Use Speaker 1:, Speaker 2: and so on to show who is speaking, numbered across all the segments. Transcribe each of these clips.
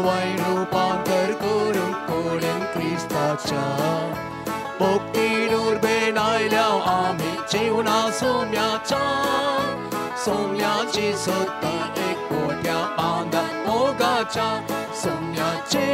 Speaker 1: वायन रुपांतर करूंक कोणेन क्रिस्ताच्या भक्तीन उर्बेन आयल्या आमी जेवणा सोम्याच्या सोम्याची सत्ता एकवट्या बांदा मोगाच्या सोम्याचे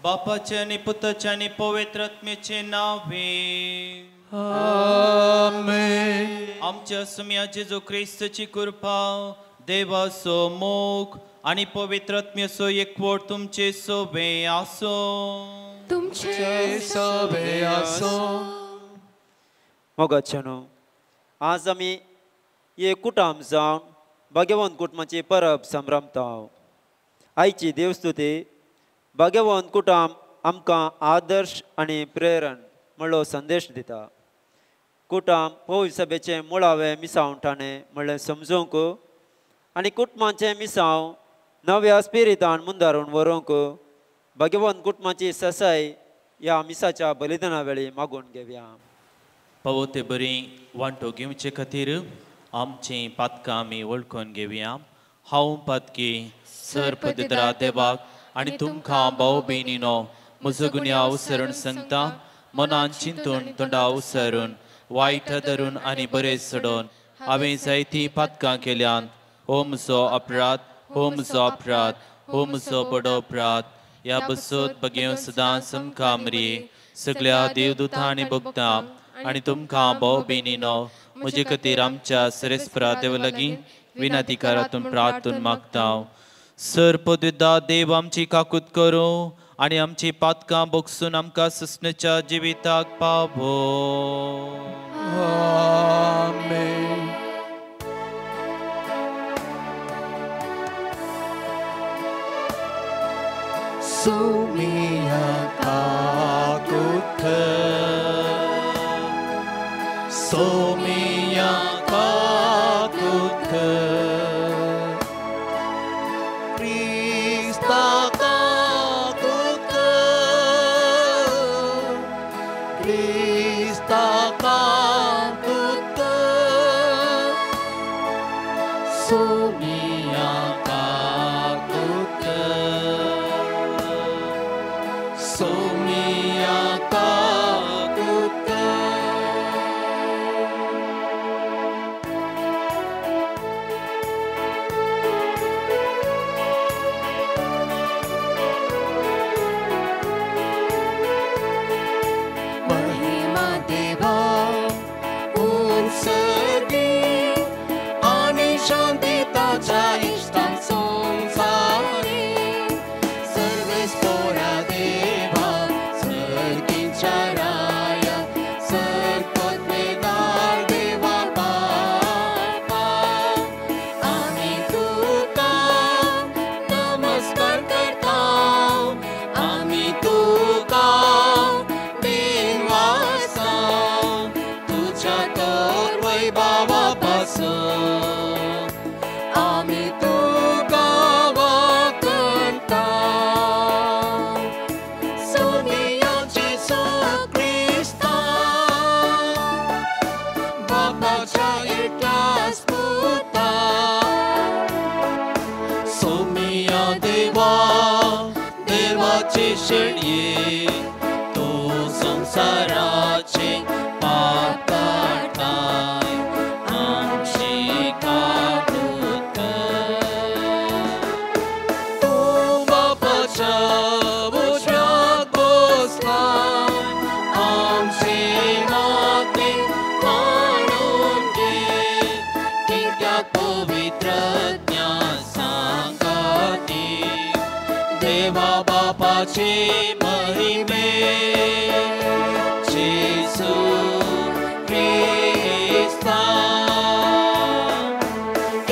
Speaker 2: बापाचे आनी पुताचे आनी पवित्र आत्म्याचे नावे
Speaker 1: आमेन.
Speaker 2: आमच्या सुम्या जेजू क्रिस्ताची कृपा, देवाचो मोग आनी पवित्र आत्म्याचो एकवट तुमचे सोबे आसो.
Speaker 1: तुमचे सोबे आसो.
Speaker 3: मोगाचे न्हू, आज आमी एक कुटुंब जावन भाग्यवंत कुटुंबाची परब संभ्रमता. आयची देवस्तुती भाग्यवंत कुटुंब आमकां आदर्श आनी प्रेरण म्हणलो संदेश दिता. कुटुंब पवित्र सभेचें मुळावें मिसांव ठाणें म्हणलें समजूंक आनी कुटुंबाचें मिसांव नव्या स्पिरितान मुंदारून व्हरूंक भाग्यवंत कुटुंबाची ससाय ह्या मिसाच्या बलिदाना वेळी मागून घेवया.
Speaker 2: पावो ते बरी वांटो घेवचे खातीर आमचीं पातकां आमी वळखून घेवया. हांव पातकी सर पवित्र देवाक आनी तुमकां भाव भयणीनो म्हजो गुन्यांव सरण सांगता. मनान चिंतून तोंडा उसरून वायट धरून आनी बरें सोडून हांवें जायतीं पातकां केल्यांत. हो म्हजो अपराध, हो म्हजो अपराध, हो म्हजो बडो अपराध. ह्या बसत बगेव सदां समकां मरये सगळ्या देवदूतां आनी भक्तां आनी तुमकां भाव भयणीनो म्हजे खातीर आमच्या सरेस्परा देवा लागीं विनंती करातून प्रार्थून मागता. सर पदविदा देव आमची काकूत करूं आनी आमची पातकां बोगसून आमकां ससण्याच्या जिविताक पावो.
Speaker 1: आमेन. सोम्या काकूत कर, सोम्या काकूत कर, क्रिस्ता काकूत कर, क्रिस्ता काकूत कर, सोम्या काकूत कर, सोम्या काकूत कर. महिमा देवा उंचगी आनी शांती ताच्या इश्टांक संवसारी. सर्वेस्पोरा देवा सर्गीच्या राया सर्वोत्मेदार देवा बापा आमी तुका नमस्कार करता, आमी तुका बिनवासा तुझ्या तर वैभवा पासून आमी तुका वाकणता. सोनिया जेजू क्रिस्ता बापाच्या एकल्याच पुता, सोमिया देवा देवाचे शेणये तो संवसाराचे पाप काडटाय आमची काकूत कर. तूं बापाच्या उजव्याक बसला आमचे मागणें मानून घे, कित्याक पवित्र ज्ञान सांगाती देव देवा बापाचे महिमे जेजू क्रिस्ता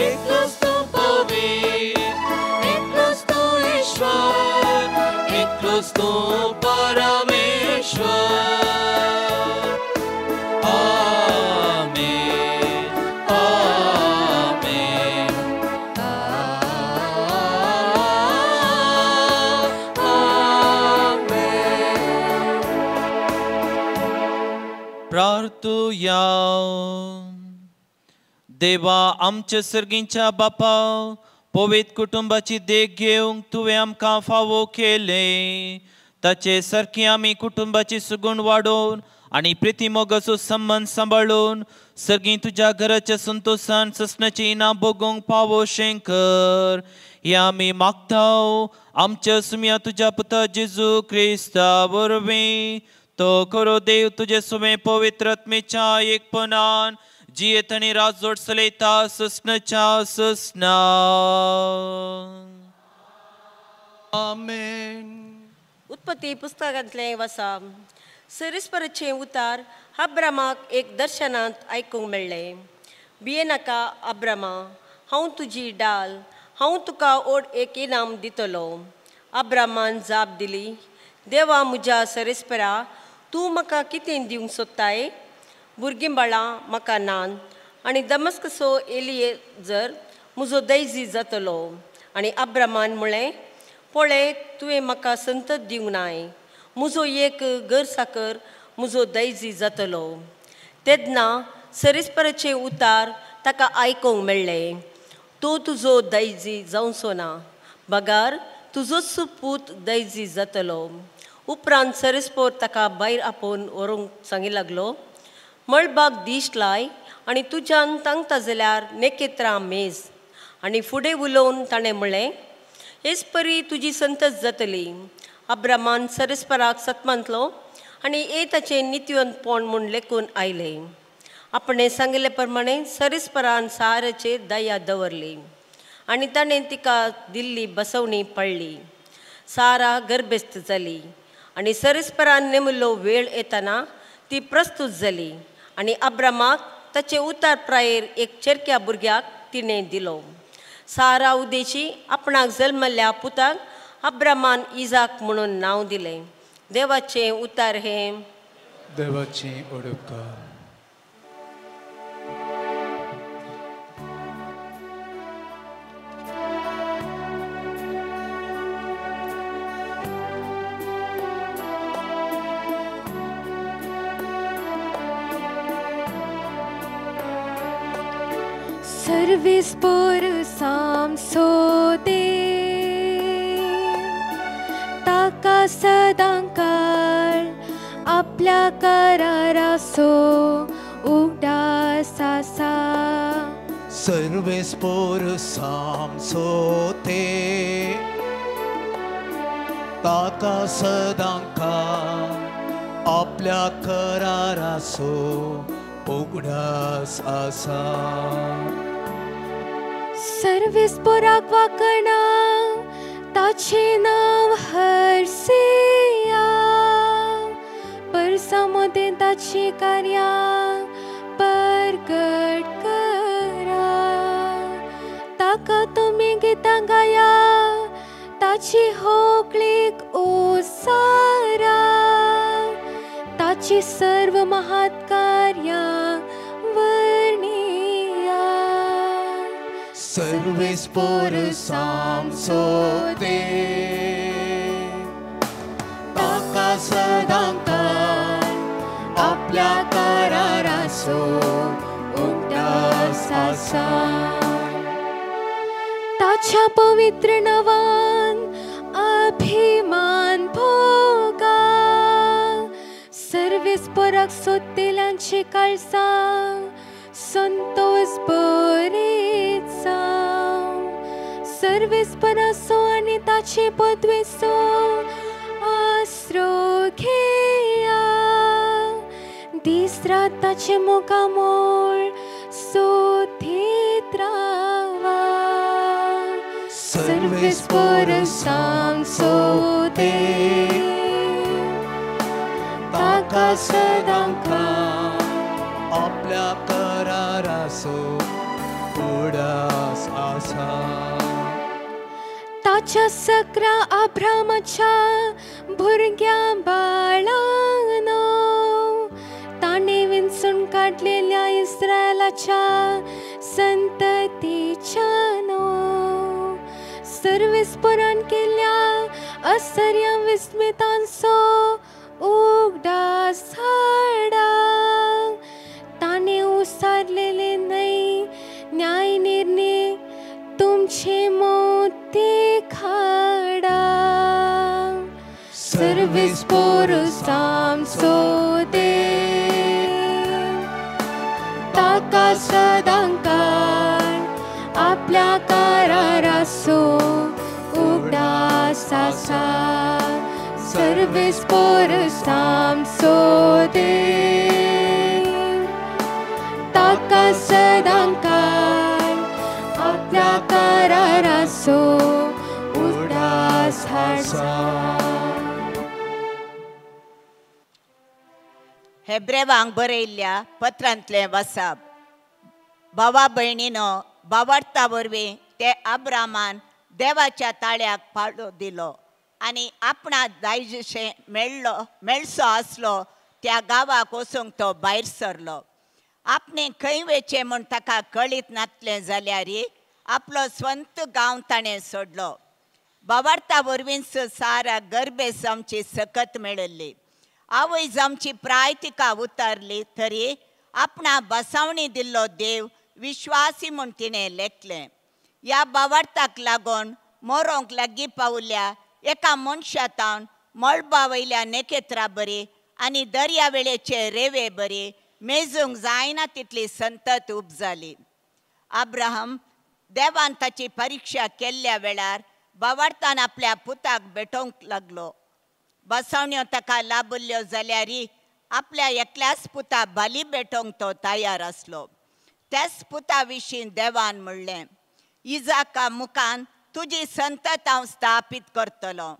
Speaker 1: एकलोच तूं पवित्र एकलोच तूं ईश्वर एकलोच तूं परमेश्वर आमेन आमेन आमेन.
Speaker 2: प्रार्थुया. देवा आमच्या सर्गींच्या बापा पवित्र कुटुंबाची देख घेवंक तुवें आमकां फावो केलें ताचे सारकी आमी कुटुंबाची सुगूण वाडोवन आनी प्रिती मोगाचो संबंद सांबाळून सर्गीं तुज्या घराच्या संतोशान ससनाची इनाम भोगोवंक पावो शेंकर हे आमी मागता आमच्या सुम्या तुज्या पुता जेजू क्रिस्ता वरवीं तो खरो देव तुजे सुमे पवित्र आत्मेच्या एकपणान जियेत आनी राजवट चलयता ससनाच्या ससना.
Speaker 1: आमेन.
Speaker 4: उत्पत्ती पुस्तकांतलें वसा सरिस्पराचें उतार अब्रामाक एक दर्शनांत आयकूंक मेळ्ळें. भियेनाका अब्रामा, हांव तुजी डाल, हांव तुका ओड एक इनाम दितलो. अब्रामान जाप दिली, देवा म्हज्या सरिस्परा, तूं म्हाका कितें दिवंक सोदताय? भुरगीं बाळां म्हाका नान आनी दमस्कसो एलियेजर म्हजो दैजी जातलो. आनी अब्रामान म्हळें, पळय तुवें म्हाका संतत दिवंक नाय, म्हजो एक घरसाकर म्हजो दैजी जातलो. तेन्ना सरिस्पराचें उतार ताका आयकूंक मेळ्ळें, तो तुजो दैजी जावचो ना, बगार तुजोच पूत दैजी जातलो. उपरांत सरिस्पोर ताका भायर आपोवन व्हरूंक सांगी लागलो, मळबाक दीश लाय आनी तुज्यान तांकता जाल्यार नेकेत्रां मेज. आनी फुडें उलोवन ताणें म्हळें, हेच परी तुजी संतत जातली. अब्रामान सरिस्पराक सतमांतलो आनी हे ताचें नित्यवंतपण म्हूण लेखून आयलें. आपणें सांगिल्ले प्रमाणें सरिस्परान साराचेर दया दवरली आनी ताणें तिका दिल्ली बसवणी पडली. सारा गर्भेस्त जाली आनी सरिस्परान नेमिल्लो वेळ येतना ती प्रस्तूत जाली आनी अब्रामाक ताचे उतार प्रायेर एक चेरक्या भुरग्याक तिणें दिलो. सारा उदेशी आपणाक जल्मल्ल्या पुताक अब्रामान इजाक म्हणून नांव दिलें. देवाचें उतार हें.
Speaker 1: देवाचें उपकार.
Speaker 5: सर्विस पर सामसो दे ताका सदांकाळ आपल्या करारासो उगडास आसा.
Speaker 1: सर्वेस पोर सामसो ते ताका सदांकाळ आपल्या करारासो उगडास आसा.
Speaker 5: सर्वेस पोराक वाकणा ताचें नांव हरसिया, परसा मदें ताचीं कार्यां परगट करा. ताका तुमी गितां गाया, ताची होकळीक ओसारा, ताची सर्व महात कार्यां वर्णिया.
Speaker 1: सर्वेस पोर सामसो दे ताका सदांकाळ आपल्या करारासो उगडास आसा.
Speaker 5: ताच्या पवित्र नांवान अभिमान भोगा, सर्वेस पोराक सोदतेल्यांची काळसां संतोष बरेच जावं. सर्वेस परासो आनी ताचे पदवेचो आसरो घेया, दीस रात ताचें मुखामोळ सोदीत रावा.
Speaker 1: सर्वेस पोर सामसो देव ताका सदांकाळ आपल्या कराराचो उडास आसा.
Speaker 5: ताच्या सकरा अब्रामाच्या भुरग्या बाळांनो ताणें विंचून काडलेल्या इस्रायलाच्या संततीच्या नो सर्वेस्परान केल्या असर्या विस्मितांचो उगडास हाडा. ताणें उसारलेले न्हय न्याय निर्णय तुमचे मोती खाडा. सर्वेस्पर आमचो देव ताका सदांकाळ आपल्या कराराचो उगडास आसा. सर्वेस्पर आमचो देव ताका सदांकाळ आपल्या कराराचो उगडास आसा.
Speaker 6: हेब्रेवांक बरयल्ल्या पत्रांतलें वसाप. भावा भयणीनो, बावार्ता वरवीं ते अब्रामान देवाच्या ताळ्याक पाळो दिलो आनी आपणा दायजशें मेळ्ळो मेळसो आसलो त्या गांवाक वचूंक तो भायर सरलो. आपणें खंय वचचें म्हूण ताका कळीत नासलें जाल्यार आपलो स्वंत गांव ताणें सोडलो. बावार्ता वरवींच सारा गर्भेस आमची सकत मेळिल्ली. आवय आमची प्राय तिका उतारली तरी आपणा बसावणी दिल्लो देव विश्वासी म्हूण तिणें लेखलें. ह्या बावार्ताक लागून मरोंक लागीं पावल्या एका मनशा तावन मळबा वयल्या नेकेत्रा बरी आनी दर्या वेळेचे रेवे बरी मेजूंक जायना तितली संतत उपजाली. अब्राहम देवान ताची परिक्षा केल्ल्या वेळार बावार्तान आपल्या पुताक भेटोवंक लागलो. बसावण्यो ताका लाबल्ल्यो जाल्यार आपल्या एकल्याच पुता बाली भेटोवंक तो तयार आसलो. त्याच पुता विशीं देवान म्हणलें, इजाका मुखान तुजी संतत हांव स्थापीत करतलो.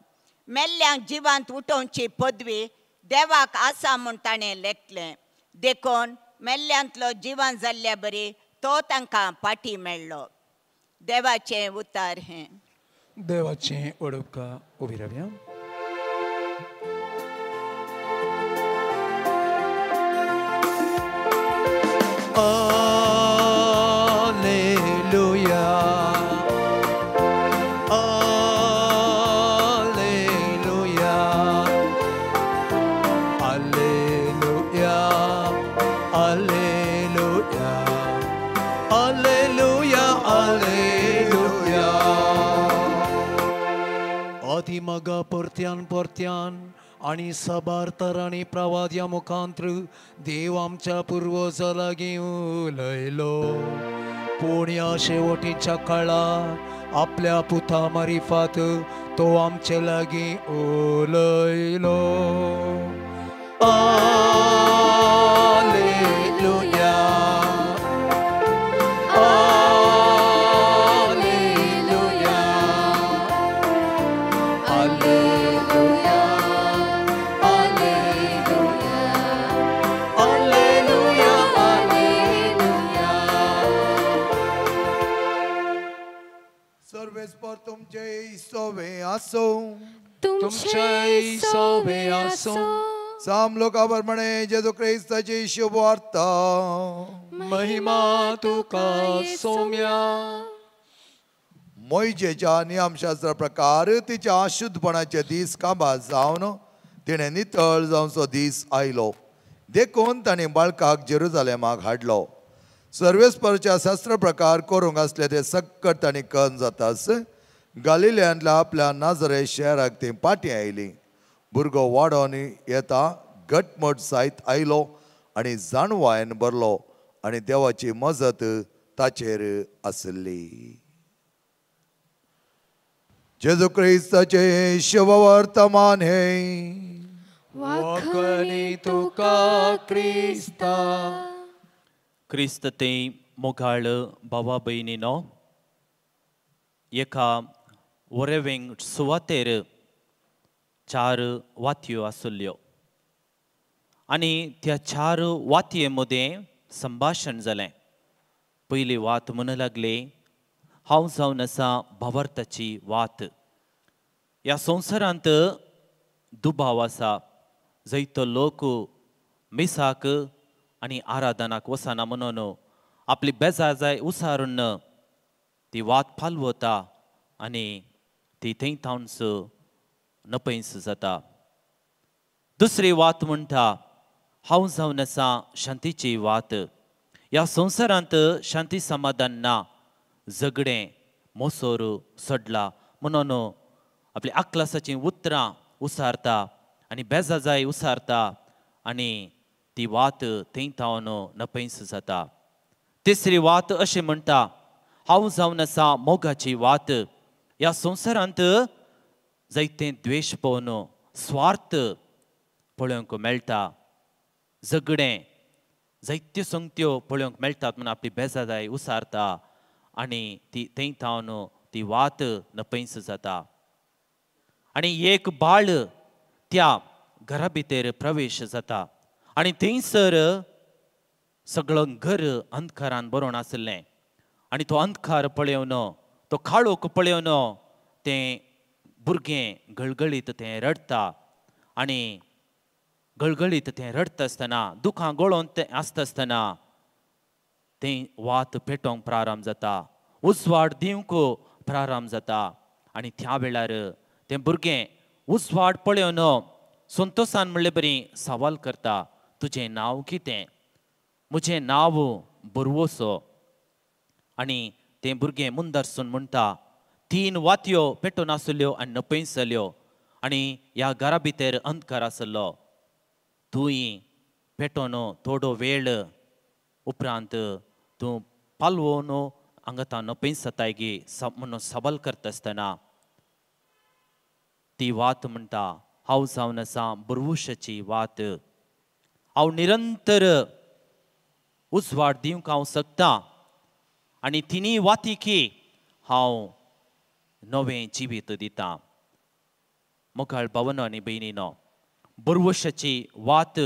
Speaker 6: मेल्ल्यांक जिवांत उठोवची पदवी देवाक आसा म्हूण ताणें लेखलें. देखून मेल्ल्यांतलो जिवान जाल्ल्या बरी तो तांकां पाटी मेळ्ळो. देवाचें उतार हें.
Speaker 7: देवाचें ओडपका उबी रावया.
Speaker 1: Alleluia, Alleluia, Alleluia, Alleluia, Alleluia, Alleluia.
Speaker 7: आदिमगा परत्यान परत्यान आनी साबार तरांनी प्रवाद्या मुखांत्र देव आमच्या पुर्वजा लागीं उलयलो. पूण ह्या शेवटीच्या काळार आपल्या पुता मारिफात तो आमचे लागीं उलयलो.
Speaker 1: Alleluia, Alleluia, Alleluia, Alleluia, Alleluia.
Speaker 8: सर्वेस्पर तुमचे सोवे आसो.
Speaker 5: तुमचे सोवे आसो.
Speaker 8: साम लोका प्रमाणे जेजू क्रिस्ताची शुभवार्ता.
Speaker 1: महिमा तुका सोम्या.
Speaker 8: मोयजेच्या नियमशास्त्रा प्रकार तिच्या अशुद्धपणाचे दीस काबार जावन तिणें नितळ जावचो दीस आयलो. देखून ताणें बाळकाक जेरुजालेमाक हाडलो. सर्वेस्परच्या शास्त्र प्रकार करूंक आसले ते सक्कट तांणी कन जातास गालिल्यांतल्या आपल्या नाजरे शहराक ती पाटी आयली. भुरगो वाडोवन येता घटमट जायत आयलो आनी जाणवायन भरलो आनी देवाची मजत ताचेर आसली. जेजू क्रिस्ताचे शुभवर्तमान हे.
Speaker 1: वाखणी तुका क्रिस्ता.
Speaker 2: क्रिस्त ते मोगाळ भावा भयणीनो, एका वरेवेंग सुवातेर चार वातयो आसल्यो आनी त्या चार वातये मदें संभाशण जालें. पयली वात म्हणू लागली, हांव जावन आसा भावार्थाची वात. ह्या संवसारांत दुबाव आसा, जंय तो लोक मिसाक आनी आराधनाक वचना म्हणून आपली बेजार जाय उसारून ती वात पालवता आनी ती थंय थावन्स नपयस जाता. दुसरी वात म्हणटा, हांव जावन आसा शांतीची वात. ह्या संवसारांत शांती समाधान ना, झगडें मोसोर सोडला म्हणून आपली आकलासाचीं उतरां उसारता आनी बेजा जाय उसारता आनी ती वात थंय थावन नपयस जाता. तिसरी वात अशें म्हणटा, हांव जावन आसा मोगाची वात. ह्या संवसारांत जायते द्वेश पळोवन स्वार्थ पळोवंक मेळटा, झगडें जायत्यो संगत्यो पळोवंक मेळटात म्हणून आपली बेजादाय उसारता आनी ती थंय थावन ती वात नपयस जाता. आनी एक बाळ त्या घरा भितर प्रवेश जाता आनी थंयसर सगळो घर अंधकारान भरून आशिल्लें आनी तो अंधकार पळोवन, तो काळोख पळोवन तें भुरगें गळगळीत तें रडटा आनी गळगळीत तें रडटा आसतना, दुखां गळोवन तें आसता आसतना तें वात पेटोवंक प्रारंभ जाता, उजवाड दिवंक प्रारंभ जाता आनी त्या वेळार तें भुरगें उजवाड पळोवन संतोशान म्हणले बरी सवाल करता, तुजें नांव कितें? म्हजें नांव बरवोसो. आनी तें भुरगें मुंदरसून म्हणटा, तीन वातयो पेटोवन आसल्यो आनी नपयस जाल्यो आनी ह्या घरा भितर अंधकार आसलो. तूंय पेटोवन थोडो वेळ उपरांत तूं पालवोन हांगा नपयस जाताय गी म्हणून सवाल करता आसतना ती वात म्हणटा, हांव जावन आसा बरवुशाची वात. हांव निरंतर उजवाड दिवंक हांव शकता आनी तिनूय वातीकी हांव नवें जिवीत दिता. मोगाळ भावनो आनी भयणीनो, बरवशाची वात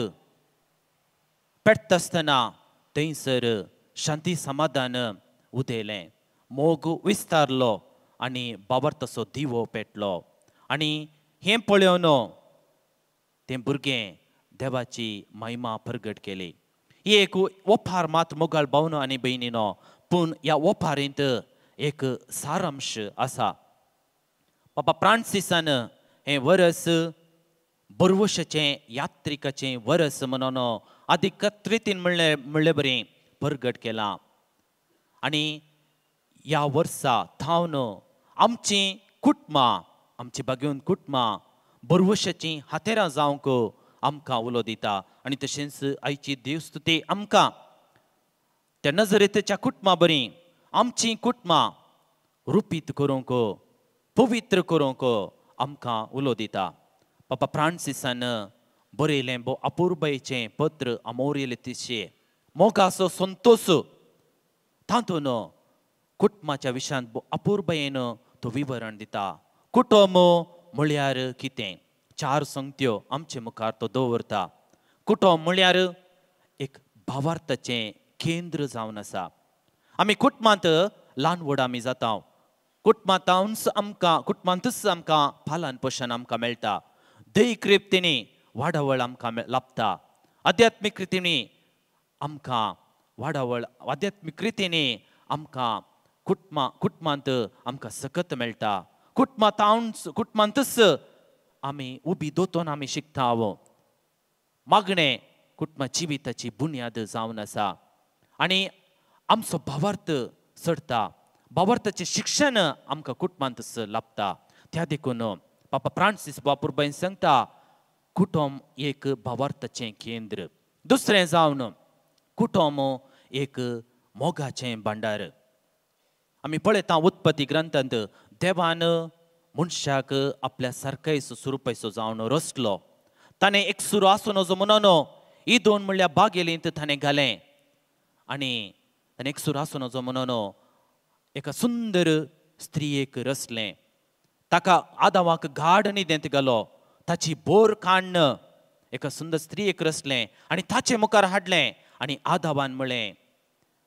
Speaker 2: पेट्टा आसतना थंयसर शांती समाधान उदयलें, मोग विस्तारलो आनी बाबरताचो दिवो पेटलो. आनी हें पळोवन तें भुरगें देवाची महिमा प्रगट केली. ही एक ओपार मात मोगाळ भावनो आनी भयणीनो, पूण ह्या ओपारींत एक सारांश आसा. बाबा फ्रांसिसान हें वरस बरवशाचें यात्रिकाचें वरस म्हणून अधिकृत रितीन म्हणले बरें प्रगट केलां. आनी ह्या वर्सा थावन आमचीं कुटुंबां, आमची बागेवन कुटुंबां बरवशाचीं हातेरां जावंक आमकां उलो दिता. आनी तशेंच आयची देवस्तुती आमकां त्या नजरेच्या कुटुंबा बरी आमचीं कुटुंबां रुपीत करूंक, पवित्र करूंक आमकां उलो दिता. बाबा फ्रांसिसान बरयलें भोव अपुरबायेचें पत्र आमोरियले तिशे मोगाचो संतोश, तातूंत कुटुंबाच्या विशयांत भोव अपुरबायेन तो विवरण दिता. कुटुंब म्हळ्यार कितें, चार संगत्यो आमचे मुखार तो दवरता. कुटुंब म्हळ्यार एक भावार्थाचें केंद्र जावन आसा. आमी कुटुंबांत ल्हान व्हड आमी जाता, कुटुंबांतूच आमकां कुटुंबांतूच आमकां पालन पोशण आमकां मेळटा, दैक रितींनी वाडावळ आमकां लाभता, आध्यात्मीक रितींनी आमकां वाडावळ, आध्यात्मीक रितींनी आमकां कुटुंबांत आमकां सकत मेळटा. कुटुंबांतूच आमी उबी दोतोन आमी शिकता. मागणें कुटुंब जिविताची बुन्याद जावन आसा आनी आमचो भावार्थ चडटा, भावार्थाचें शिक्षण आमकां कुटुंबांतच लाभता. त्या देखून पापा फ्रांसिस बापुरबायन सांगता, कुटुंब एक भावार्थाचें केंद्र. दुसरें जावन कुटुंब एक मोगाचें भांडार. आमी पळयता उत्पत्ती ग्रंथांत देवान मनशाक आपल्या सारकायचो सुरुपायचो जावन रचलो. ताणें एक सुरो आसूं नजो म्हणून ही दोन म्हणल्यार बागेलींत ताणें घालें आनी ताणें एक सुरो आसूं नजो म्हणून एका सुंदर स्त्रियेक रचलें. ताका आदावाक गाढ न्हिदेंत घालो. ताची बोर काडून एका सुंदर स्त्रीयेक रचलें आनी ताचे मुखार हाडलें आनी आदावान म्हळें,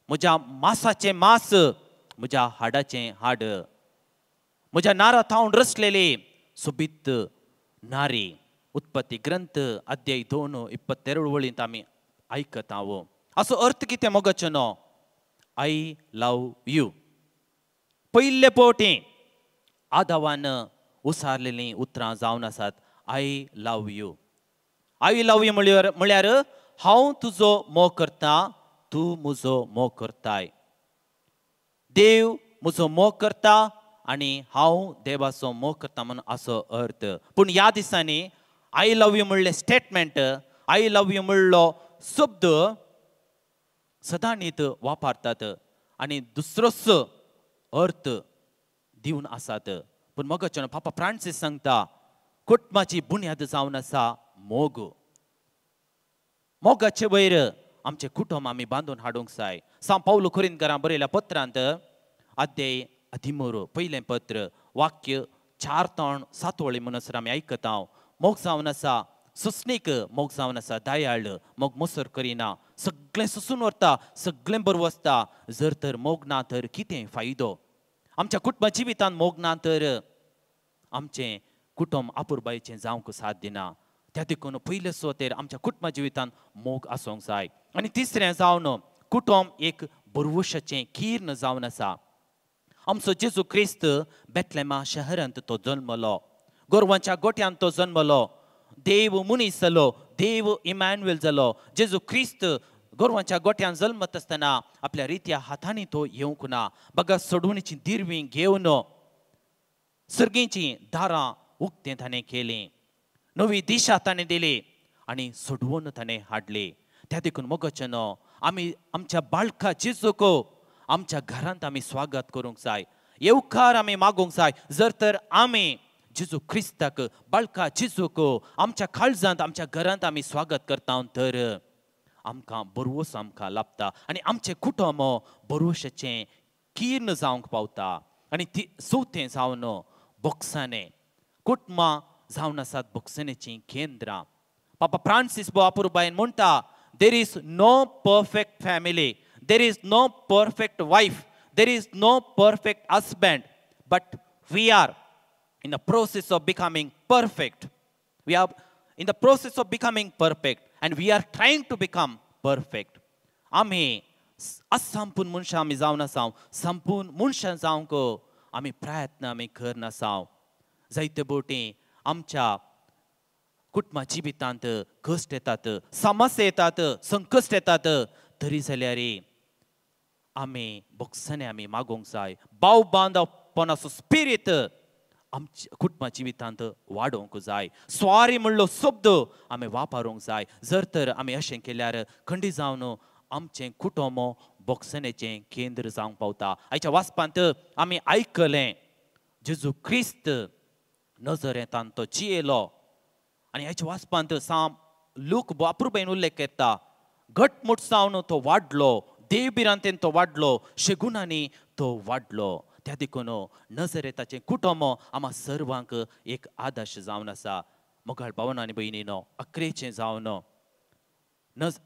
Speaker 2: म्हज्या मासाचें मास, म्हज्या हाडाचें हाड, म्हज्या नारा थावन रचलेली सोबीत नारी. उत्पत्ती ग्रंथ अध्याय 2:22 वळींत आमी आयकता. असो अर्थ कितें मोगाचो न्हू? I love you. पयले पवटी आदावान उसारलेलीं उतरां जावन आसात, I love you. I love you म्हळ्यार हांव तुजो मोग करता, तूं म्हजो मोग करताय. देव म्हजो मोग करता आनी हांव देवाचो मोग करता म्हणून असो अर्थ. पूण ह्या दिसांनी I love you म्हणलें स्टेटमेंट, I love you म्हणलो शब्द सदांनीत वापरतात आनी दुसरोच अर्थ दिवन आसात. पूण मोगाचो पापा फ्रांसीस सांगता, कुटुंबाची बुन्याद जावन आसा मोग. मोगाचे वयर आमचें कुटुंब आमी बांदून हाडूंक जाय. सांव पावलो कोरिंतकारां बरयल्या पत्रांत अध्याय 13 पयलें पत्र वाक्य 4 ते 7 वळी म्हणसर आमी आयकता. मोग जावन आसा सुस्नीक, मोग जावन आसा दयाळ, मोग मोसर करिना, सगळें सोसून व्हरता, सगळें बरें वचता. जर तर मोग ना तर कितें फायदो? आमच्या कुटुंब जिवितांत मोग ना तर आमचें कुटुंब आपुरबायेचें जावंक साथ दिना. त्या देखून पयले सुवातेर आमच्या कुटुंब जिवितांत मोग आसूंक जाय. आनी तिसरें जावन कुटुंब एक बरवशाचें किर्ण जावन आसा. आमचो जेजू क्रिस्त बेतलेमा शहरांत तो जल्मलो, गोरवांच्या गोट्यांत तो जल्मलो, देव मनीस जालो, देव इमॅन्युएल जालो. जेजू क्रिस्त गोरवांच्या गोट्यान जल्मत आसतना आपल्या रित्या हातांनी तो येवंक ना, बगा सोडवणीची दिरवी घेवन सर्गींची दारां उक्तें ताणें केलीं, नवी दिशा ताणें दिली आनी सोडवून ताणें हाडली. त्या देखून मोगाचें न्हू, आमी आमच्या बाळका जेजूक आमच्या घरांत आमी स्वागत करूंक जाय, येवकार आमी मागूंक जाय. जर तर आमी जेजू क्रिस्ताक, बाळका जेजूक आमच्या काळजांत, आमच्या घरांत आमी स्वागत करता तर आमकां बरवस आमकां लाभता आनी आमचें कुटुंब बरवशाचें किर्ण जावंक पावता. आनी ती चवथें जावन बोक्साने कुटुंबां जावन आसात बोक्सनेचीं केंद्रां. पापा फ्रांसीस अपुरबायेन म्हणटा, there is no perfect family, there is no perfect wife, there is no perfect husband, but we are in the process of becoming perfect. We are in the process of becoming perfect and we are trying to become perfect. आमी असंपूर्ण मनशां आमी जावन आसाव, संपूर्ण मनशां जावंक आमी प्रयत्न आमी करनासाव. जायते बोटी आमच्या कुटुंबा जिवितांत कश्ट येतात, समस्या येतात, संकश्ट येतात, तरी जाल्यार आमी बोक्सांनी आमी मागूंक जाय. भाव बांदवपणाचो स्पिरीत आमच्या कुटुंबा जिवितांत वाडोवंक जाय. स्वारी म्हणलो शब्द आमी वापरूंक जाय. जर तर आमी अशें केल्यार खंडी जावन आमचें कुटुंब बोक्सनेचें केंद्र जावंक पावता. आयच्या वाचपांत आमी आयकलें जेजू क्रिस्त नजरेंतान तो जियेलो आनी आयच्या वाचपांत साम लूक अपुरबायेन उल्लेख करता, घटमूट जावन तो वाडलो, देव भिरांतेन तो वाडलो, शेगुणांनी तो वाडलो. त्या देखून नजरेताचें कुटुंब आमकां सर्वांक एक आदर्श जावन आसा. मोगाळ भावना आनी भयणीनो, अकरेचें जावन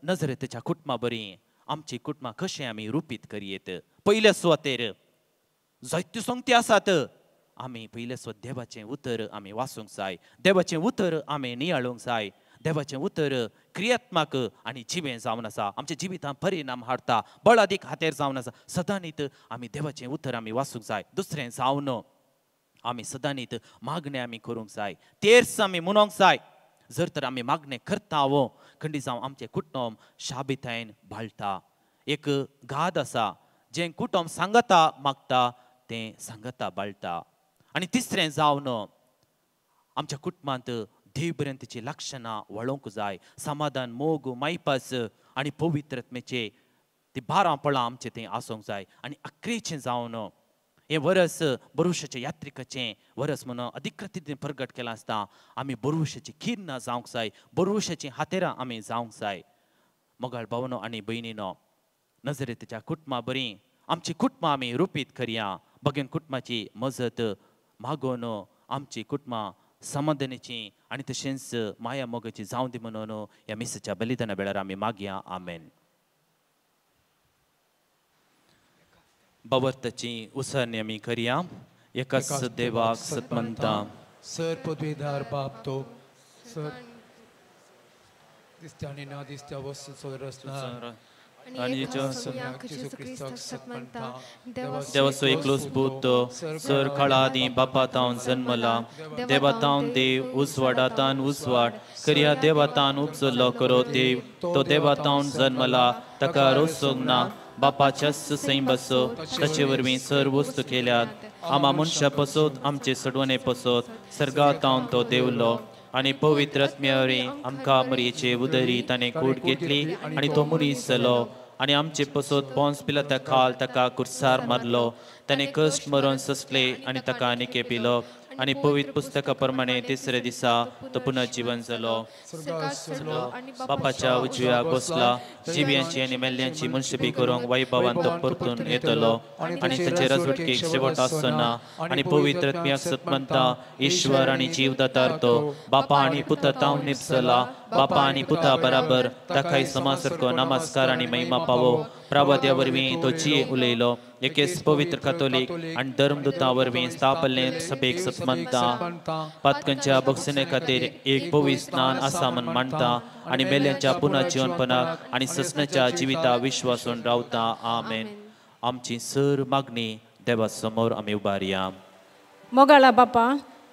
Speaker 2: नजरेताच्या कुटुंबा बरी आमची कुटुंबां कशें आमी रुपीत करयेत. पयले सुवातेर जायत्यो संगती आसात, आमी पयले सुवात देवाचें उतर आमी वाचूंक जाय, देवाचें उतर आमी नियाळूंक जाय. देवाचें उतर क्रियात्मक आनी जिवें जावन आसा, आमच्या जिवितांत परिणाम हाडटा, बळादीक हातेर जावन आसा. सदांनीत आमी देवाचें उतर आमी वाचूंक जाय. दुसरें जावन आमी सदांनीत मागणें आमी करूंक जाय, तेर्स आमी म्हणूंक जाय. जर तर आमी मागणें करता वो खंडी जावं आमचें कुटुंब शाबितायेन बाळटा. एक गाद आसा, जें कुटुंब सांगता मागता तें सांगता बाळटा. आनी तिसरें जावन आमच्या कुटुंबांत देवभ्रांतीची लक्षणां वळोवंक जाय. समाधान, मोग, मायपास आनी पवित्रत्मेचे ती 12 फळां आमचें थंय आसूंक जाय. आनी अकरेचें जावन हें वरस बरुशाचें यात्रिकाचें वरस म्हणून अधिकृत प्रगट केलां आसता. आमी बरुशाची किर्णां जावंक जाय, बरुशाचीं हातेरां आमी जावंक जाय. मोगाळ भावनो आनी भयणीनो, नजरेच्या कुटुंबा बरी आमची कुटुंबां आमी रुपीत करया. बगेन कुटुंबाची मजत मागोवन आमची कुटुंबां समाधानाची आनी तशेंच माया मोगाची जावं दी म्हणून ह्या मिसाच्या बलिदाना वेळार आमी मागया. आमेन. बाबर्थाची उसरणी आमी करया. एकाच देवाक सतमंता
Speaker 7: सर पदवीधार बाप तो सर दिसत्या आनी ना दिसत्या वस्तूचो रचना
Speaker 2: आनी देवाचो एकलोच पूत सर काळा आदीं बापा तावन जन्मला, देवा तावन देव, उजवाडा तान उजवाड, करया देवा तान उपजल्लो करो देव, तो देवा तावन जन्मला, ताका रोसूंक ना, बापाच्याच सैम बसो, ताचे वरवीं सर वस्तू केल्यात, आमा मनशां पसत आमचे सडवणे पसत सर्गा तावन तो देवलो आनी पवित्र आत्म्या वरवीं आमकां मरयेचे उदरी ताणें कूड घेतली आनी तो मनीस जालो आनी आमचे पसत पोंस पिलाता खाल ताका कुर्सार मारलो, ताणें कश्ट मरण सोंसले आनी ताका निके पिलो आनी पवित्र पुस्तका प्रमाणे तिसऱ्या दिसा तो पुनर्जीवन जालो, बापाच्या उजव्याक बसला, जिव्यांची आनी मेल्ल्यांची मनशेपी करूंक वैभवान तो परतून येतलो आनी ताचे रजवटकेक शेवट आसचो ना. आनी पवित्र आत्म्याक सतमंता ईश्वर आनी जीवदातार तो बापा आनी पुता तावन निपसला, बापा आनी पुता बराबर ताकाय समासारको नमस्कार आनी महिमा पावो. प्रावद्या वरवीं तो जिये उलयलो, एकेच पवित्र कातोलीक आनी धर्मदूता वरवीं स्थापल्ले सभेक सतमंता, पातकांच्या बक्षणे खातीर एक पवित्र स्नान आसा म्हण मानता आनी मेल्यांच्या पुनर्जीवनपणाक आनी ससनाच्या जिविता विश्वासून रावता. आमेन. आमची सर मागणी देवा समोर आमी उबारया.
Speaker 9: मोगाळा बापा,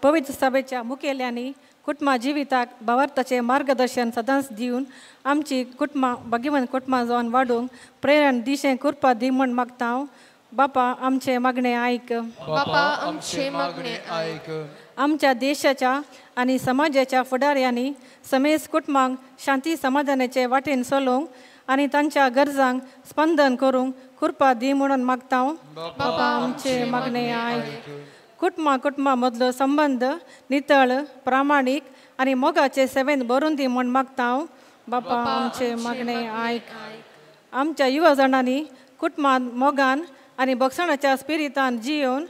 Speaker 9: पवित्र सभेच्या मुखेल्यांनी कुटुंबा जिविताक भावार्थाचें मार्गदर्शन सदांच दिवन आमची कुटुंबां भाग्यवंत कुटुंबां जावन वाडूंक प्रेरण दिशें कृपा दी म्हूण मागता हांव. बापा आमचें मागणें आयक.
Speaker 5: बापा आमचें मागणें आयक.
Speaker 9: आमच्या देशाच्या आनी समाजाच्या फुडाऱ्यांनी समेस्त कुटुंबांक शांती समाधानाचे वाटेन चलोवंक आनी तांच्या गरजांक स्पंदन करूंक कृपा दी म्हणून मागता हांव. बापा आमचें मागणें आयक. कुटुंबां कुटुंबां मदलो संबंद नितळ प्रामाणीक आनी मोगाचे सेवेन भरून दी म्हूण मागता हांव. बापा आमचें मागणें आयक. आमच्या युवा जाणांनी कुटुंबान मोगान आनी बक्षणाच्या स्पिरितान जियोवन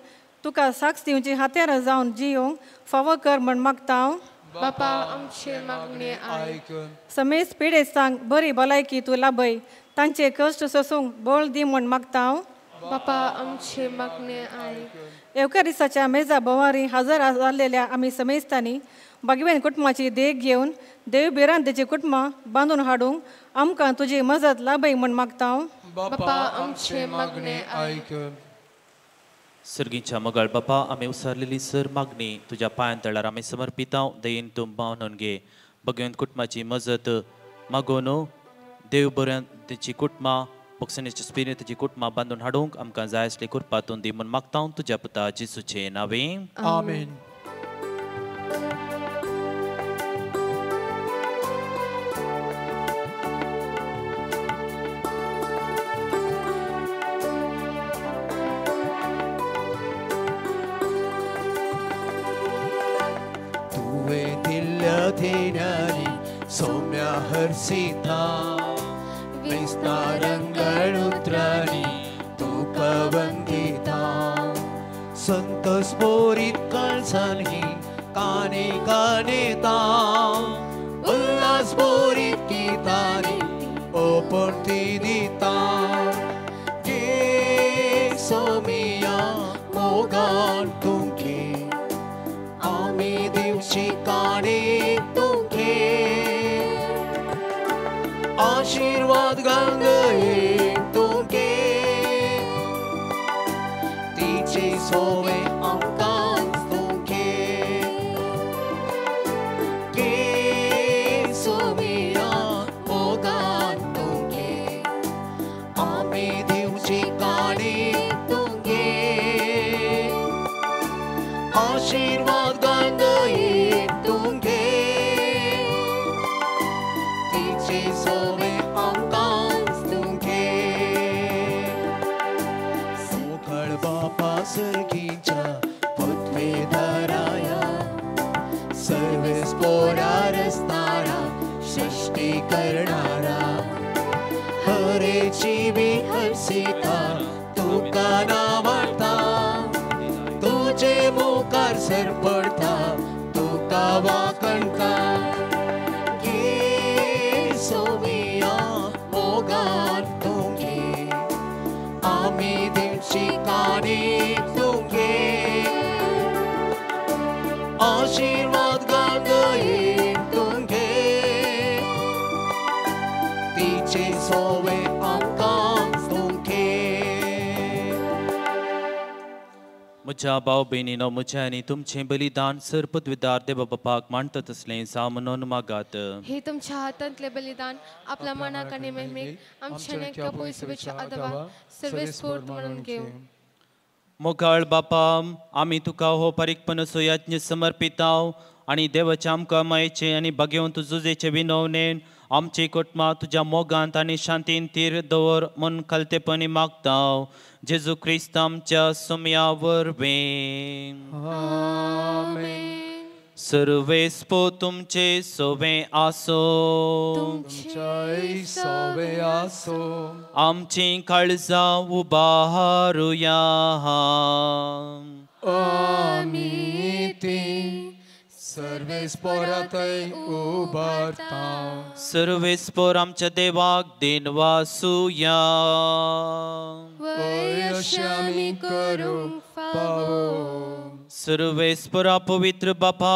Speaker 9: तुका साक्ष दिवची हातेर जावन जियोवंक फावो कर म्हूण मागता हांव.
Speaker 5: बापा आमचें मागणें आयक.
Speaker 9: समेस्त पिडेस्तांक बरी भलायकी तूं लाभय, तांचे कश्ट सोसूंक बळ दी म्हूण मागता हांव.
Speaker 5: बापा आमचें मागणें आयक.
Speaker 9: येवकारिसाच्या मेजा भोंवारी हजर जाल्लेल्या आमी समेस्तांनी भाग्यवान कुटुंबाची देख घेवन देव भिरांतेची कुटुंबां बांदून हाडूंक आमकां तुजी मजत लाभय म्हूण मागता हांव.
Speaker 5: बापा आमचें मागणें आयक.
Speaker 2: सर्गीच्या मगळ बापा, आमी उसारलेली सर मागणी तुज्या पांयां तळार आमी समर्पितांव. दयेन तूं बांदून घे. भगवंत कुटुंबाची मजत मागोवन देव बऱ्यांची कुटुंबां बक्षणेच्या स्पिरिताची कुटुंबां बांदून हाडूंक आमकां जाय आसली कृपा तूं दी म्हूण मागता तुज्या पुता जेजूचे नांवे.
Speaker 7: आमेन. तुवें दिल्ल्या देण्यांनी सौम्या हर्षिता विस्तारंगण उतरांनी तुका वंदिता, संतोष बोरीत काळजांनी काने कानेता, उल्हास बोरीत गितांनी ओपणती दिता. गे सोमिया मोगान तुमगे आमी दिवची काणी तुमगे, आशीर्वाद गंगे तुमगे, तिचे सोवे आमकां तुमगे. गे सोमिया मोगान तुमगे आमी दिवची काणी तुमगे, आशीर्वाद गंगे तुमगे, तिचे सोवे आमकां तुमगे. मोगळ बापा सर्गीच्या पदवेधराया, सर्वेस पोरार असणारा सृष्टी करणारा, हरेची बी हर्षिता तुका नावाडता, तुजे मुखार सरपडता तुका वाकणता. सोवे आमकां तुमके.
Speaker 2: म्हज्या भाव भयणीनो, म्हजें आनी तुमचें बलिदान सर्पद्विदार देवा बापाक मांडटा तसलें जावं म्हणून मागात.
Speaker 5: हे तुमच्या हातांतले बलिदान आपल्या मनाक आनी महिमेक आमच्या पयसुवेच्या आदवा सर्वेस्पोर्त म्हणून घेवं.
Speaker 2: मोगाळ बापा, आमी तुका हो पारीकपणाचो यज्ञ समर्पिताव आनी देवाच्या आमकां मायेचे आनी भाग्यवंत जुजेचे विनवणेन आमची कुटुंबां तुज्या मोगांत आनी शांतीन तीर दवर म्हूण खालतेपणी मागताव. जेजू क्रिस्त आमच्या सुम्या वरवीं. सर्वेस्पो तुमचे सोवे आसो.
Speaker 1: तुमच्याय सोवे आसो.
Speaker 2: आमची काळजां उबारुया.
Speaker 1: आमी ती सर्वेस्पोरातय उबारता.
Speaker 2: सर्वेस्पोर आमच्या देवाक देनवासुया.
Speaker 1: अशें आमी करूंक फावो.
Speaker 2: सर्वेस्परा पवित्र बापा,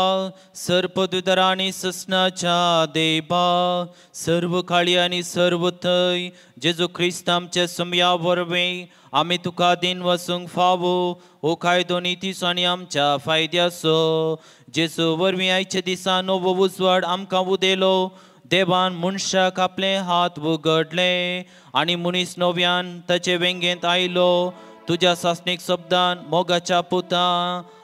Speaker 2: सर्पदुदरा आनी ससनाच्या देवा, सर्व काळी आनी सर्व थंय जेजू क्रिस्त आमच्या सुमया वरवीं आमी तुका दिन वसूंक फावो. हो कायदो नितीचो आनी आमच्या फायद्याचो. जेजू वरवीं आयच्या दिसा नवो उजवाड आमकां उदेलो. देवान मनशाक आपले हात उगडले आनी मनीस नव्यान ताचे वेंगेंत आयलो. तुज्या सासणीक शब्दान मोगाच्या पुता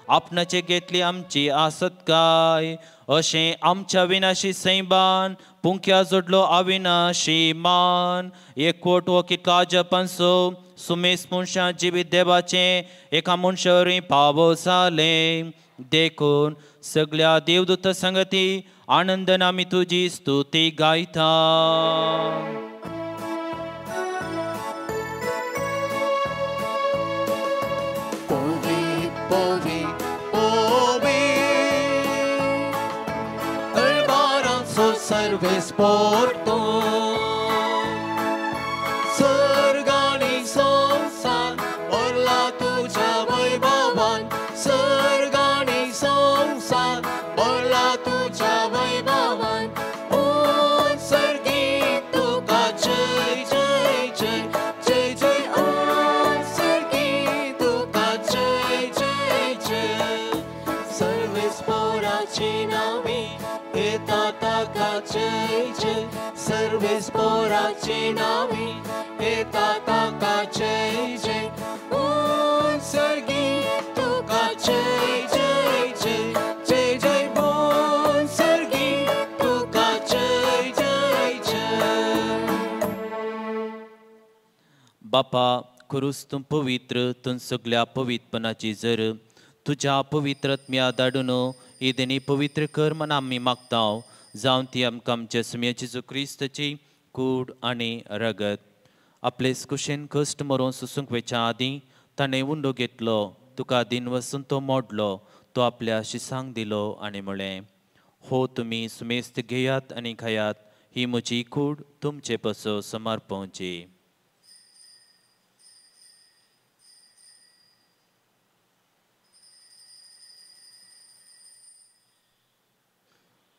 Speaker 2: आपणाचे घेतली आमची आसत काय. अशें आमच्या विनाशी सैमान पुंक्या जोडलो अविनाशी मान. एकवट हो कितलो अजपांचो सुमेस मनशां जिवीत देवाचें एका मनशा वरवीं पावो जालें. देखून सगळ्या देवदूत संगती आनंदान आमी तुजी स्तुती गायता.
Speaker 7: सर्वेस्पोर्तो सर्ग आनी संवसार भरला तुज्या वैभवान. सर्ग आनी संवसार भरला तुज्या वैभवान. ओ सर्गी तुका जय जय जय जय जय. ओ सर्गी तुका जय जय जय. सर्वेस्पोराची नावी येता ताका जय जय. सर्वेस्पोराची नावी येता ताका जय जय. ओ सर्गी तुका जय जय जय जय जय. ओ सर्गी तुका जय जय जय.
Speaker 2: बापा, खुरूस तूं पवित्र, तूं सगल्या पवित्रपणाची जर तुज्या पवित्रत्म्या धाडून ही देणी पवित्र कर म्हण आमी मागता. जावन ती आमकां आमच्या सुम्या जेजू क्रिस्ताची कूड आनी रगत. आपले कुशेन कश्ट मरोवन सोसूंक वेच्या आदीं ताणें उंडो घेतलो, तुका दिन वसून तो मोडलो, तो आपल्या शिसांक दिलो आनी म्हळें, हो तुमी सुमेस्त घेयात आनी खायात, ही म्हजी कूड तुमचे पसो समर्पवची.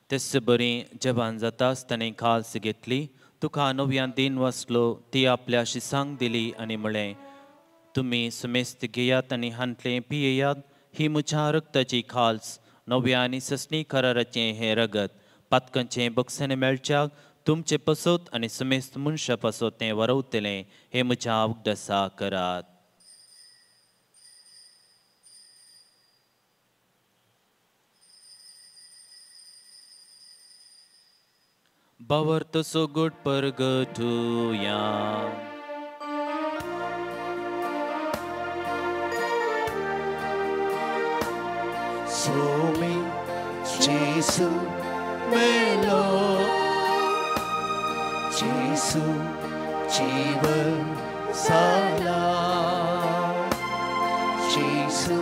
Speaker 2: तेच बरी जेवण जाताच ताणें खास घेतली, तुका नव्यान दिन वाचलो, ती आपल्या शिसांक दिली आनी म्हळें, तुमी सुमेस्त घेयात आनी हांतलें पियेयात, ही म्हज्या रक्ताची खाल्स, नव्या आनी ससणी कराराचें हें रगत, पातकांचें बक्षाणें मेळच्याक तुमचे पसत आनी सुमेस्त मनशा पासत तें वरवतलें, हें म्हज्या उगडासा करात. बावर तसो गोड परगटुया.
Speaker 7: सोमी जेसू मेलो, जेसू जीवन जाला, जेसू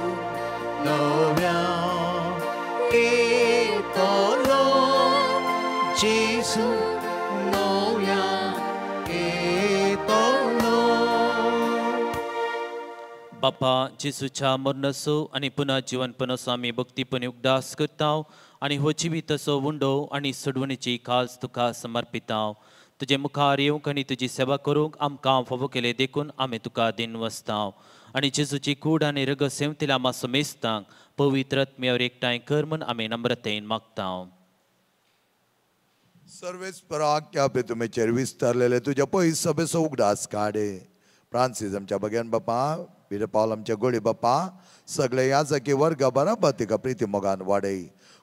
Speaker 7: नव्या येतलो, जेसू नव्या येतलो.
Speaker 2: बापा, जेजूच्या मरणाचो आनी पुनः जिवनपणाचो आमी भक्तीपणी उगडास करता आनी हो जिविताचो उंडो आनी सोडवणेची खास तुका समर्पिता. तुजे मुखार येवंक आनी तुजी सेवा करूंक आमकां फावो केले देखून आमी तुका दिनवसताव आनी जेजूची कूड आनी रगत सेवतल्या आमा समेस्तांक पवित्र आत्म्यावर एकठांय कर म्हूण आमी नम्रतेन मागताव.
Speaker 8: सर्वेस्परा तुमेचेर विस्तारलेले तुज्या पयस सभेचो उगडास काडे. फ्रांसीस आमच्या बग्यान बापा, पीटर पावल आमच्या गोळी बापा, सगळे याजकी वर्गा बराबर तिका प्रिती मोगान वाडय.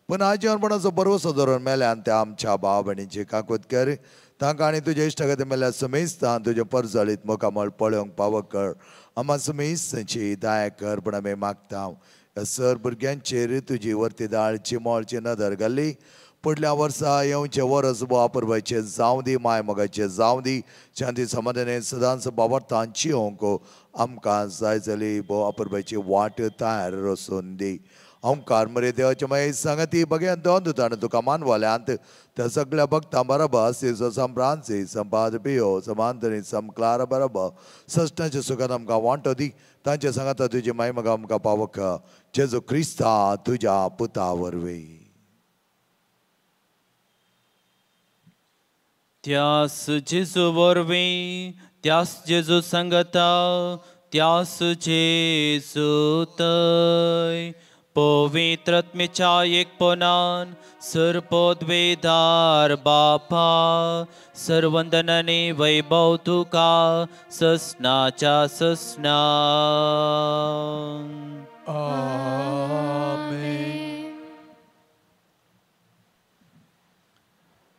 Speaker 8: पूण आजीवनपणाचो भरवसो धरून मेल्यान त्या आमच्या भाव भयणींची काकूत कर. तांकां आनी तुज्या इश्टागती मेल्या समेस्तान तुजें परजळीत मुखामळ पळोवंक पावो कर. आमा समेस्तांची दया कर पूण आमी मागता. सर भुरग्यांचेर तुजी वर्ती दाळची मोळची नदर घाली. फुडल्या वर्सा येवचें वरस बो अपुरबायचें जावं दी, माय मोगाचें जावं दी, शांती समाधाने सदांच बाबरतान चियोंक आमकां जाय जाली बो अपुरबायची वाट तयार रसून दी. ओंकार मरे देवाचे मागीर सांगती बघ्यान दोन दुतान तुका मानवाल्यांत त्या सगळ्या भक्तां बरोबर सम फ्रांसीस, सम पाद्र पियो, सम आंतनी, सम क्लारा बरोबर सश्टांचे सुखान आमकां वांटो दी. तांचे सांगाता तुजी माय मगा आमकां पावक जेजू क्रिस्ता तुज्या पुता वरवीं.
Speaker 2: त्यास जेजू वरवीं, त्यास जेजू सांगता, त्यास जेजू तय पवित्र आत्म्याच्या एकपणान सर्वपदवेदार बापा सर्वंदनाने वैभव तुका ससनाच्या ससना.
Speaker 1: आमेन.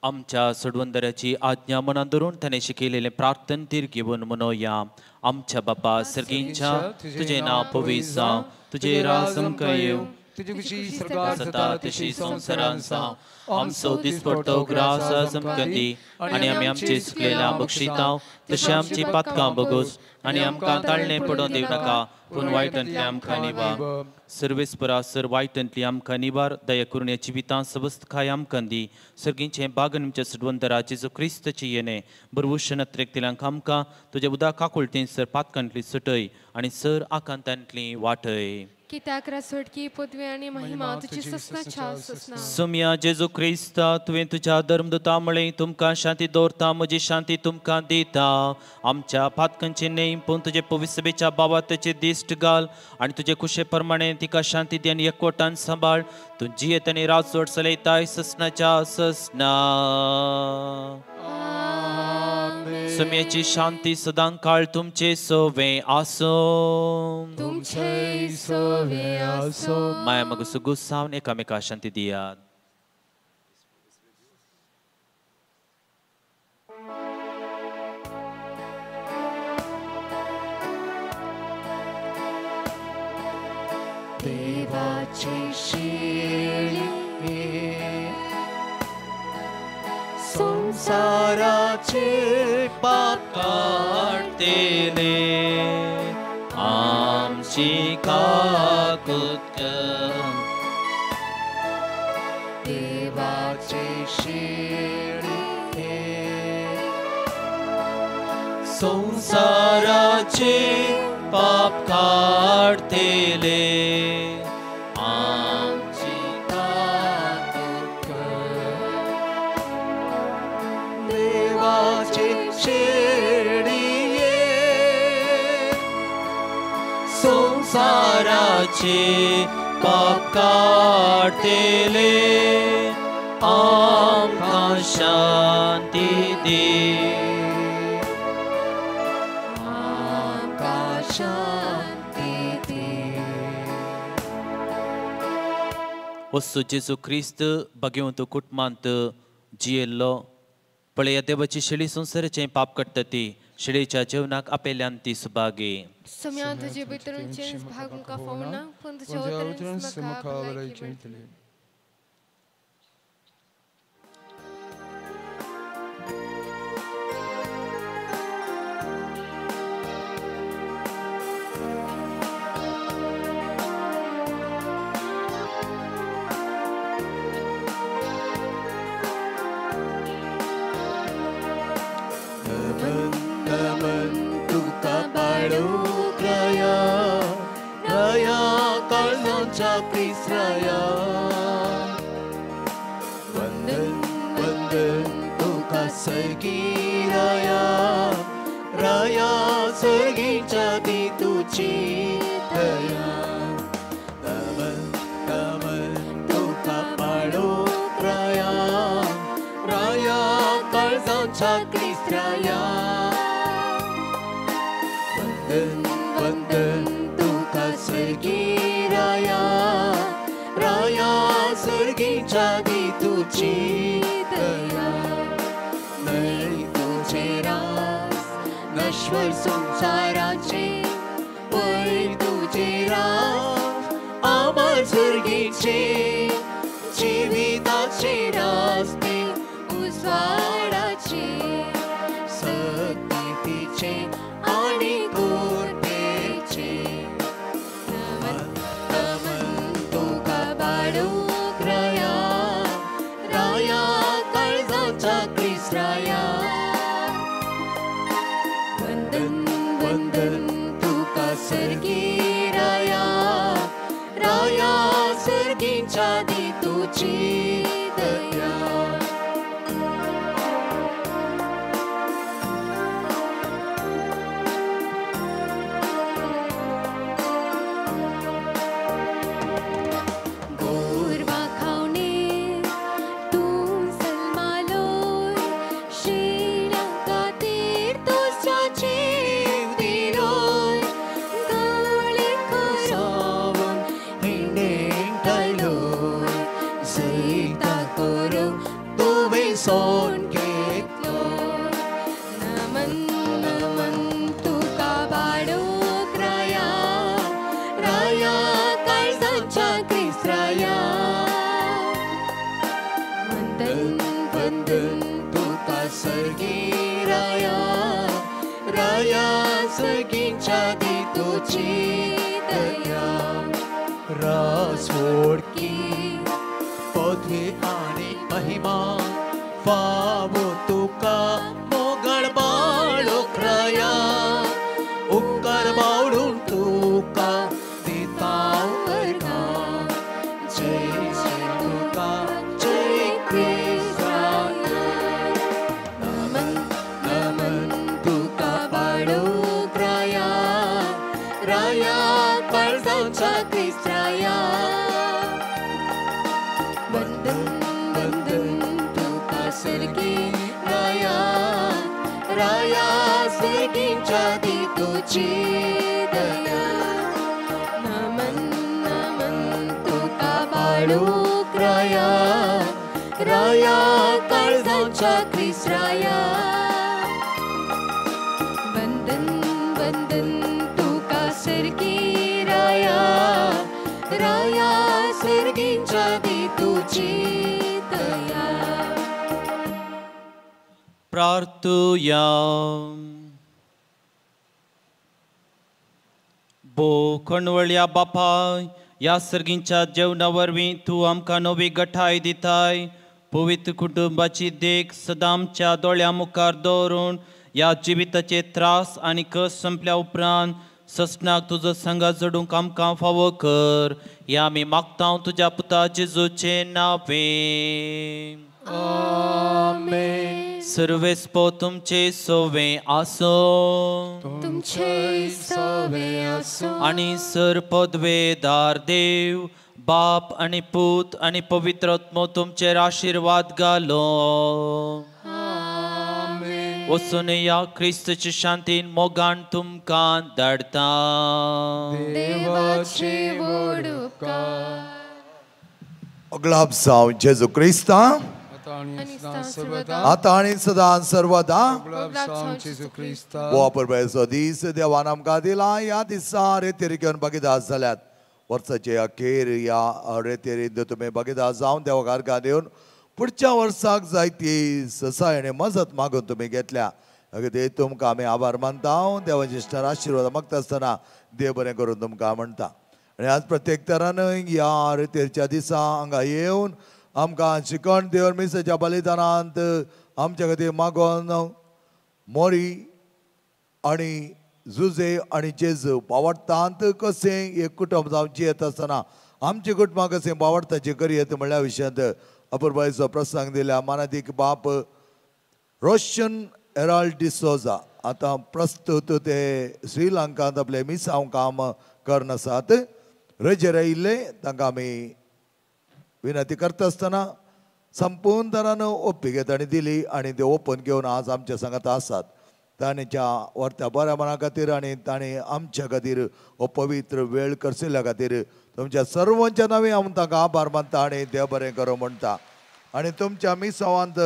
Speaker 2: आमच्या सोडवंदराची आज्ञा मनान धरून ताणें शिकयलेलें प्रार्थन तीर घेवन म्हणोया. आमच्या बापा सर्गींच्या, तुजें नांव पवित्र जावं, तुजें राज आमकां येवं,
Speaker 1: तुजी खुशी स्वर्गार
Speaker 2: जाता तशी संवसारांत जावं. आमचो दिसपडतो ग्रास आज आमकां दी आनी आमी आमचे चुकलेल्या बक्षितांव तशें आमची पातकां बगोस आनी आमकां ताळणें पडोवन दिवं नाका, पूण वायटांतली आमकां निवार. सर्वेस्परा सर वायटांतली आमकां निवार. दया करून ह्या जिवितांत सवस्तकाय आमकां दी. सर्गींचें बागन आमच्या सडवंतरा जेजू क्रिस्ताची येणे बरवूशन अत्रेकतिल्यांक आमकां तुज्या उदक काकुळटेन सर पातकांतली सुटय आनी सर आकांतांतली वाटय.
Speaker 5: कित्याक रासोडकी पदवी आनी महिमा तुजी ससनाच्या ससना.
Speaker 2: सुम्या जेजू क्रिस्ता, तुवें तुज्या धर्मदूता म्हळें तुमकां शांती दवरता, म्हजी शांती तुमकां दिता. आमच्या पातकांची न्हय पूण तुजे पवित्र बाबाताची दिश्ट घाल आनी तुजे कुशे प्रमाणे तिका शांती दी आनी एकवटान सांबाळ. तूं जियेत आनी राजवट चलयताय ससनाच्या ससना. सुम्याची शांती सदां काळ तुमचे सोवे आसूं.
Speaker 5: तुमचे सोवे आसूं.
Speaker 2: माया मग सुगुसावन एकामेका शांती दियात.
Speaker 7: देवाची शिळी संसाराचे पाप
Speaker 2: काडतेले आमची काकूत कर.
Speaker 7: देवाची शिळी
Speaker 2: संसाराचे पाप काडतेले आमची काकूत कर.
Speaker 7: देवाचे शेळिये
Speaker 2: संसाराचे पाप काडतेले आमकां शांती दी.
Speaker 7: आमकां शांती दी.
Speaker 2: वस्तू जेजू क्रिस्त भगवंत कुटुंबांत जियेल्लो पळया देवाची शेळी संवसाराचें पाप काडटा ती शेळीच्या जेवणाक आपल्यान ती सुभागी.
Speaker 5: सम्या तुजे भितरूनचें भाग मुखार फावना पूण तुज्या उतरांच म्हाका भलायकी मेळटली.
Speaker 7: क्रिस्ताया वंदन वंदन तुका सर्गी राया सर्गीच्या दी तुजी दया. नमन नमन तुका पाळो राया, राया काळजाच्या क्रिस्ताया. वंदन वंदन तुका सर्गी राया, राया सर्गीच्या दी तुजी दया. न्हय तुझे रास नश्वर संसाराचे, वय तुझे रास आमर सर्गीचे. जिविताचे रास्ते उजवाडाचे, सत्यतेचे आणि कृपेचे. नमन नमन तुका बाळूक राया, राया काळजाच्या क्रिस्ताया. वंदन वंदन तुका सर्गी राया, राया सर्गीच्या दी तुजी दया.
Speaker 5: गोरवा खावणे तूं सलमालोय, शिण्या खातीर तुजो जीव दिलोय. गळे
Speaker 7: सावन हिंडेंक आयलोय, जैता करूंक तुवें सोन घेतलो.
Speaker 5: नमन नमन तुका बाळूक राया,
Speaker 7: राया काळजाच्या क्रिस्ताया.
Speaker 5: वंदन
Speaker 7: वंदन तुका सर्गी राया, राया सर्गीच्या दी तुजी दया. रास वोडकी पदवी आनी महिमा फावो तुका मोगळ बाळूक राया. उपकार बावडून तुका दिता अर्घां, जय जय तुका जय क्रिस्ताया. नमन नमन तुका बाळूक राया, राया काळजाच्या क्रिस्ताया.
Speaker 5: वंदन वंदन तुका सर्गी
Speaker 7: राया, राया सर्गीच्या दी तुजी दया.
Speaker 5: नमन नमन तुका
Speaker 7: बाळूक राया, राया काळजाच्या क्रिस्ताया.
Speaker 5: वंदन वंदन तुका सर्गी
Speaker 7: राया, राया सर्गीच्या दी तुजी दया.
Speaker 2: प्रार्थुया. भो खणवळ्या बापाय, ह्या सर्गींच्या जेवणा वरवीं तूं आमकां नवी गठाय दिताय. पवित्र कुटुंबाची देख सदां आमच्या दोळ्यां मुखार दवरून ह्या जिविताचे त्रास आनी कस संपल्या उपरांत ससनाक तुजो संगा जोडूंक आमकां फावो कर. ह्या आमी मागता तुज्या पुता जेजूचे नांवे.
Speaker 1: आमेन.
Speaker 2: सर्वेस्पो तुमचे सोवे आसो,
Speaker 5: तुमचे सोवे आसो.
Speaker 2: आनी सर पदवेदार देव बाप आनी पूत आनी पवित्र आत्मो तुमचेर आशिर्वाद घालो. वचून या क्रिस्तचे शांतीन मोगान तुमकां धाडता.
Speaker 5: देवाचे व्हड उपकार.
Speaker 8: अगलाब जावं जेजू क्रिस्ता, आतां आनी सदां सर्वदा. वापरपाचो दीस देवान आमकां दिला. ह्या दिसा रेतेर घेवन भागीदार जाल्यात. वर्साचे अखेर ह्या रेतेरींत तुमी भागीदार जावन देवाक आर्गां दिवन पुढच्या वर्साक जायती ससाय आनी मजत मागून तुमी घेतल्या. ते तुमकां आमी आभार मानता. देवाचे इश्टार आशिर्वाद मागता आसतना देव बरें करून तुमकां म्हणटा. आनी आज प्रत्येक तरान ह्या रेतेरच्या दिसा हांगा येवन आमकां शिकण देवन मिसाच्या बलिदानांत आमच्या खातीर मागोन मोरी आनी जुजे आनी जेजू बावडटांत कशें एक कुटुंब जावन जियेत आसतना आमचें कुटुंबां कशें बावडटाचें करयेत म्हणल्या विशयांत अपुरबायेचो प्रसंग दिल्या मानादीक बाप रोशन एराल्ड डिसोजा आतां प्रस्तुत ते श्रीलंकांत आपले मिसांव काम करून आसात. रजेर आयिल्ले तांकां आमी विनंती करता आसतना संपूर्ण तरान ओपिके तांणी दिली आनी ते ओपन घेवन आज आमच्या सांगात आसात. तांच्या वर्त्या बऱ्या मना खातीर आनी तांणी आमच्या खातीर हो पवित्र वेळ करशिल्ल्या खातीर तुमच्या सर्वांच्या नांवे हांव तांकां आभार मानता आनी देव बरें करूं म्हणटा. आनी तुमच्या मिसांवांत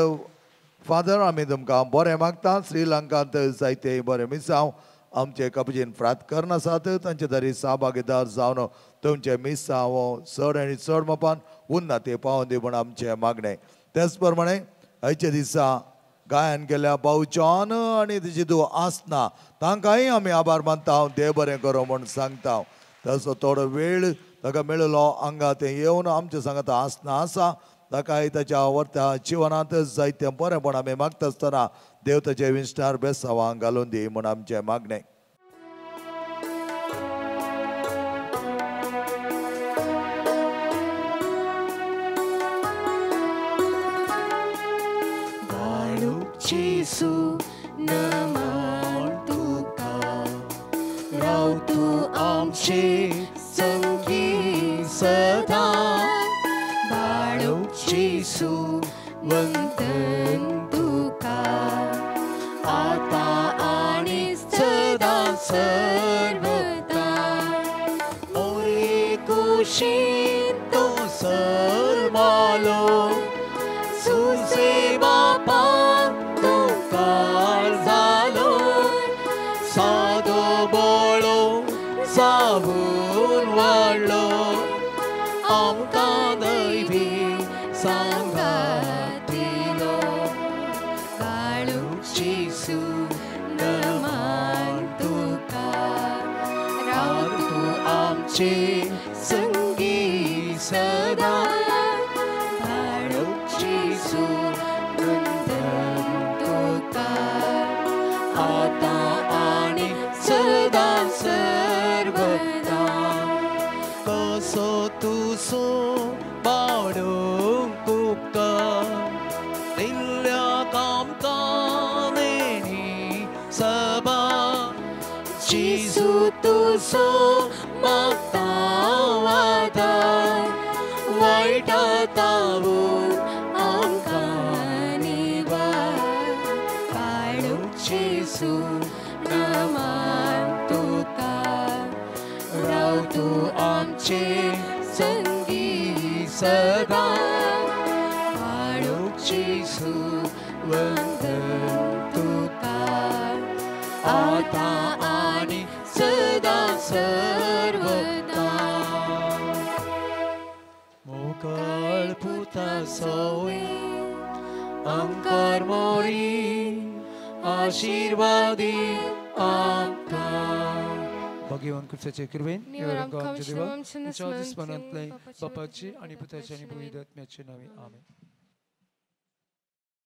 Speaker 8: फादर आमी तुमकां बरें मागता. श्रीलंकांत जायते बरें मिसांव आमचे कपजीन फ्रात करून आसात, तांचे तरी सहभागीदार जावन तुमचे मिसांव चड आनी चड मापान उन्नती पावोवन दी म्हूण आमचें मागणें. तेच प्रमाणे आयच्या दिसा गायन केल्या भाव जॉन आनी तिची धूव आसना तांकांय आमी आभार मानता, देव बरें करूं म्हूण सांगता. तसो थोडो वेळ ताका मेळिल्लो हांगा तें येवन आमच्या सांगाता आसना आसा, ताकाय ताच्या वर्त्या जिवनांत जायतें बरेंपण आमी मागता आसतना देव ताचे विस्तार बेसांवांक घालून दी म्हूण आमचें मागणें.
Speaker 7: जेसू नमन तुका, राव तूं आमचे संगी सदा. बाळूक जेसू वंदन तुका, आतां आनी सदा सर्वदा. मोरे कुशीन तूं सरमालो, सुसे बापा सादो बोळो सावून वाडलो, आमकां दैवी सांगात दिलो.
Speaker 5: बाळूक जेसू नमन तुका, राव
Speaker 7: तूं आमचे संगी सदा.
Speaker 5: बाळूक जेसू वंदन तुका,
Speaker 7: आतां आनी सदा सर्वदा. कसो तुसो बाळूंक उपकार दिल्ल्या कामकां देणी सभा. जेसू तुसो मागता आदार, वायटा तावून आमकां निवार.
Speaker 5: बाळूक जेसू नमन तुका,
Speaker 7: राव तूं आमचे संगी सदा.
Speaker 5: बाळूक जेसू वंदन तुका,
Speaker 7: आतां आनी सदा सर्वदा. मोगाळ पुता सोवे आमकार मोरी आशीर्वादी आमकां.
Speaker 1: भगवान कृपेचे कृपेन आमच्या देवा, तुमच्या स्मरणांतले बापाचे आणि पुताचे आणि पवित्र आत्म्याचे नावे आमेन.